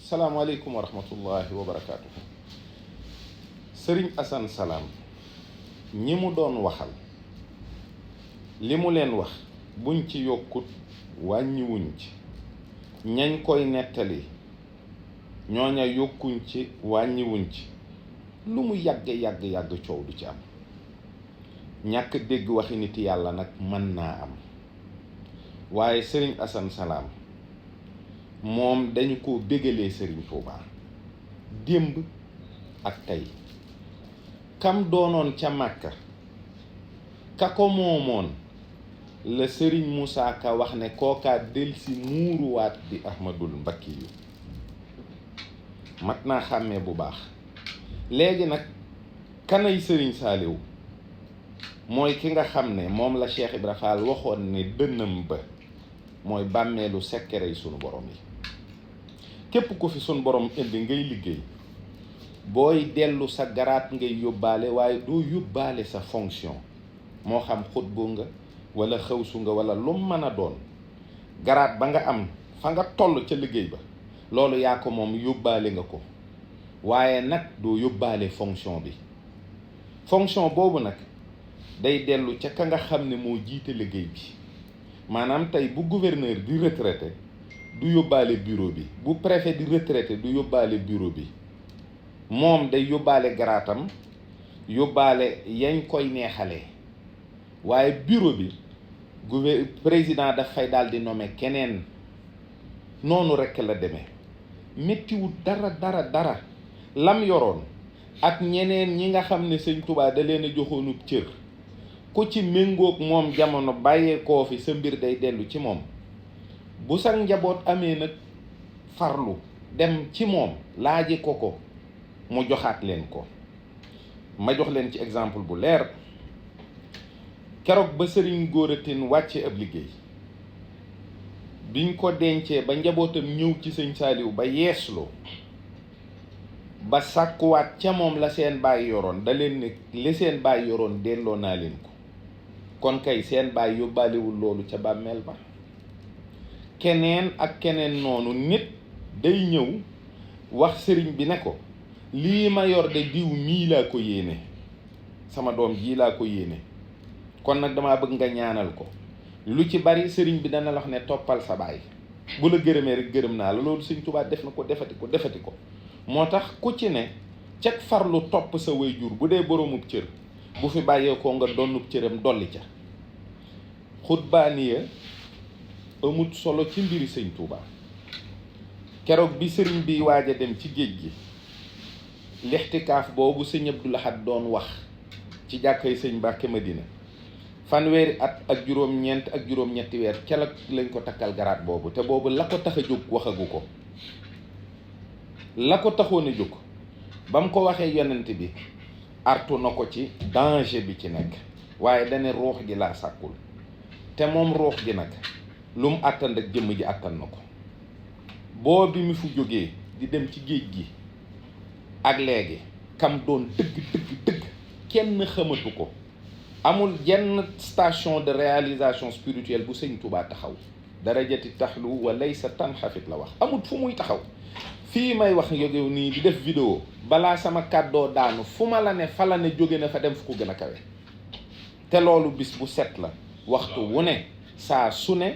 salaamaaleykum wa rahmatullahi wa barakaatuhu. Sëriñ Assane Salam ñi mu doon waxal li mu leen wax buñ ci yokkut wàññiwuñ ci, ñañ koy nettali ñooña yokkuñ ci wàññiwuñ ci, lu mu yàgg coow du ci am. ñàkk dégg waxi nit yàlla nag mën naa am, waaye Sëriñ Assane Salam moom dañu ko bégalee Sëriñ Tuubaa démb ak tey. kam doonoon ca Màkka ka ko moomoon la Sëriñ Musaa Ka wax ne kookaa delsi muuruwaat di Ahmadul Mbakki yu mat naa xàmmee bu baax. léegi nag kanay Sëriñ Saaliw mooy ki nga xam ne moom la Cheikh Ibra Fall waxoon ne dënnam ba mooy bàmmeelu sekkere yi sunu borom yi. képp ku fi sunu borom indi ngay liggéey booy dellu sa garaat ngay yóbbaale, waaye doo yóbbaale sa fonction. moo xam xutbu nga wala xawsu nga wala lu mën a doon, garaat ba nga am fa nga toll ca liggéey ba loolu yaa ko moom, yóbbaale nga ko. waaye nag doo yóbbaale fonction bi. fonction boobu nag day dellu ca ka nga xam ne moo jiite liggéey bi. maanaam tey bu gouverneur di retraité du yóbbaale bureau bi, bu préfet di retraité du yóbbaale bureau bi. moom day yóbbaale garaatam, yóbbaale yañ koy neexalee. waaye bureau bi président daf fay daal di nommer keneen. noonu rekk la demee. méttiwut dara lam yoroon ak ñeneen ñi nga xam ne Sëñ Tuubaa da leen a joxoonub cër, ku ci méngoog moom jamono bàyyeekoo fi sa mbir day dellu ci moom. bu sa njaboot amee nag farlu dem ci moom laaji ko mu joxaat leen ko. ma jox leen ci exemple bu leer. keroog ba Sëriñ Góora Tine wàcce ab liggéey, biñ ko dencee ba njabootam ñëw ci Sëñ Saaliw ba yeesloo ba sàkkuwaat ca moom la seen baay yoroon, da leen ne li seen baay yoroon delloo naa leen ko. kon kay seen baay yóbbaalewul loolu ca bàmmeel ba. keneen ak keneen noonu, nit day ñëw wax sëriñ bi ne ko lii ma yor de diw mii laa ko yéene, sama doom jii laa ko yéene, kon nag damaa bëgg nga ñaanal ko. lu ci bari sëriñ bi dana la wax ne toppal sa baay, bu la gërëmee rek gërëm naa la. loolu Sëñ Tuubaa def na ko defati ko. moo tax ku ci ne ceg farlu topp sa waajur bu dee boroomub cër, bu fi bàyyeekoo nga donnub cëram dolli ca. xutbaaniya amut solo ci mbiri Sëñ Tuubaa. keroog bi sëriñ bi waaj a dem ci géej gi, lixtikaaf boobu Sëñ Abdul Ahad doon wax ci jàkkay Sëñ Mbàkke Madina, fanweeri at ak juróom-ñeent ak juróom-ñetti weer ca lañ ko takkal garaat boobu. te boobu la ko tax a jóg waxagu ko. la ko taxoon a jóg ba mu ko waxee yonent bi artu na ko ci danger bi ci nekk, waaye dane ruux gi laa sàkkul. te moom ruux gi nag lu mu àttan ak jëmm ji àttan na ko. boo bi mu fu jógee di dem ci géej gi ak léegi kam doon dëgg kenn xamatu ko. amul jenn station de réalisation spirituelle bu Sëñ Tuubaa taxaw. darajati taxlu wa laysa tanxafit la wax. amul fu muy taxaw. fii may wax yogew nii di def vidéo, balaa sama kàddoo daanu fu ma la ne fa la ne jóge na fa dem fu ko gën a kawe. te loolu bis bu set la, waxtu wu ne, saa su ne,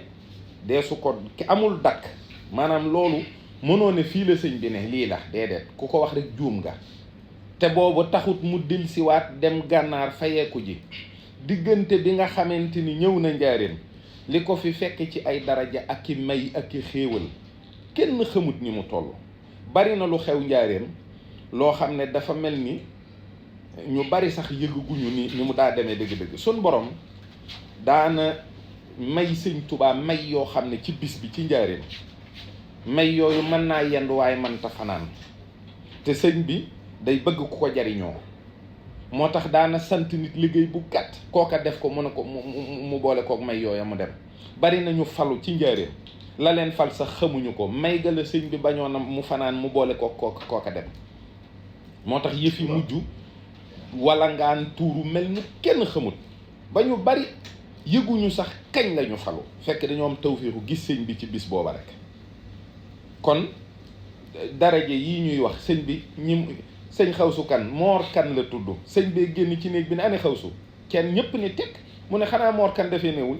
dee su ko amul dakk. maanaam loolu mënoo ne fii la sëñ bi ne lii la, déedéet, ku ko wax rek juum nga. te boobu taxut mu dellusiwaat dem gànnaar fayeeku ji. diggante bi nga xamante ni ñëw na njaareem, li ko fi fekk ci ay daraja ak i may ak i xéewal kenn xamut ni mu toll. bari na lu xew njaareem loo xam ne dafa mel ni ñu bari sax yëguguñu ni mu daa demee dëgg-dëgg. sun borom daana may Sëñ Tuubaa may yoo xam ne ci bis bi ci njaareem, may yooyu mën naa yendu waaye mënta fanaan. te sëñ bi day bëgg ku ko jariñoo, moo tax daana sant nit liggéey bu gàtt, kooka def ko mu ne ko mu boole kook may yooya mu dem. bari nañu falu ci njaareem, la leen fal sax xamuñu ko, may ga la sëñ bi bañoon mu fanaan mu boole kook kooka dem. moo tax yëf yi mujj wala ngaan tuuru mel ni kenn xamut, ba ñu bari yëguñu sax kañ lañu falu, fekk dañoo am tawféexu gis sëñ bi ci bis booba rek. kon daraje yi ñuy wax sëñ bi ñi sëñ Xawsu Kan Moor Kan la tudd sëñ bee génn ci néeg bi ne ane Xawsu kenn ñëpp ni tekk mu ne xanaa Moor Kan dafee newul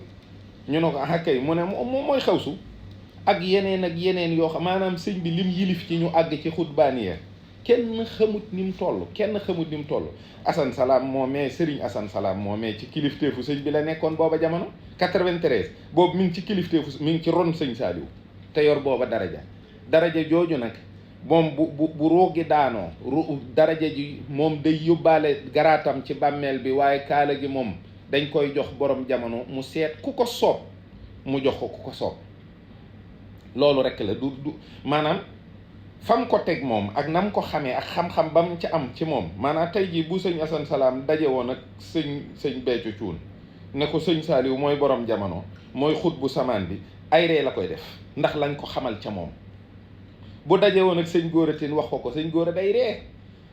ñu ne ko ah kay mu ne moom mooy Xawsu ak yeneen yoo xam maanaam sëñ bi lim yilif ci ñu àgg ci xutbaaniya kenn xamut ni mu toll kenn xamut ni mu toll. Assane Salam moomee Serigne Assane Salam moomee ci kilifteefu sëñ bi la nekkoon booba jamono 93 boobu mi ngi ci kilifteefu mi ngi ci ron sëñ Saliou te yor booba daraja jooju nag moom bu roogi daanoo daraja ji moom day yóbbaale garaatam ci bàmmeel bi waaye kaala gi moom dañ koy jox borom jamono mu seet ku ko soob mu jox ko ku ko soob loolu rekk la du maanaam fam ko teg moom ak nam ko xamee ak xam-xam ba mu ci am ci moom maanaam tey jii bu sëñ Assane Salam daje woon ak sëñ Béthio Thioune ne ko sëñ Saliou mooy borom jamono mooy xut bu samaan bi ay ree la koy def ndax lañ ko xamal ca moom. bu daje woon ak sëñ Gora Tine wax ko sëñ Gora day ree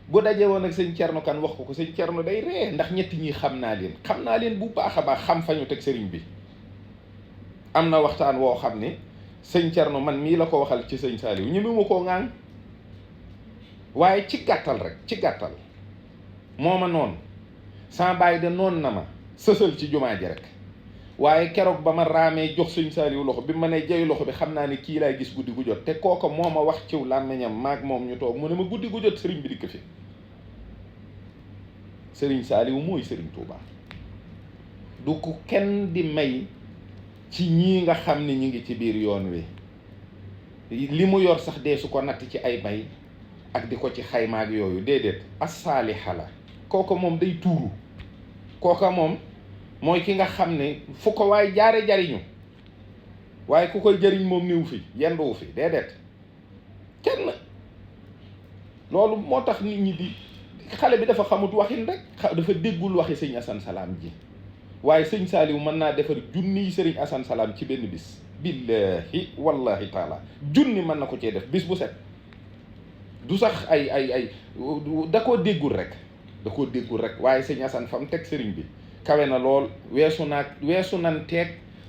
bu daje woon ak sëñ Thierno Kane wax ko sëñ Thierno day ree ndax ñetti ñi xam naa leen bu baax a baax xam fa ñu teg sëriñ bi. am na waxtaan woo xam ne sëñ Thierno man mii la ko waxal ci sëñ Saliou ñi mu koo ŋaaŋ waaye ci gàttal rek ci gàttal moo ma noonu sama baay de noon na ma sësal ci jumaa ji rek waaye keroog ba ma raamee jox sëñ Saliou loxo bi ma ne jay loxo bi xam naa ne kii laay gis guddi gu jot te kooka moo ma wax ciw làmmiñam maag moom ñu toog mu ne ma guddi gu jot sëriñ bi dikk fi sëriñ Saliou mooy sëriñ Touba du ko kenn di may ci ñii nga xam ne ñi ngi ci biir yoon wi li mu yor sax dee su ko natt ci ay may ak di ko ci xaymaak yooyu déedéet as-saaliha la kooka moom day tuuru kooka moom mooy ki nga xam ne fu ko waaye jaare jariñu waaye ku koy jariñ moom niw fi yenduwu fi déedéet kenn loolu moo tax nit ñi di xale bi dafa xamut waxin rek dafa déggul waxi sëñ Assane Salam ji waaye sëñ Saliou mën naa defar junniy sëriñ Assane Salam ci benn bis billahi wallahi taala junni mën na ko cee def bis bu set du sax ay da koo déggul rek waaye sëñ Assane fa mu teg sëriñ bi kawe na lool weesu nan teeg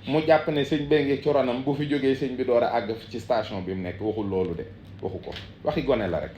mu jàpp ne sëñ bee ngi coronam bu fi jógee sëñ bi door a àgg ci station bi mu nekk waxul loolu de waxu ko waxi gone la rek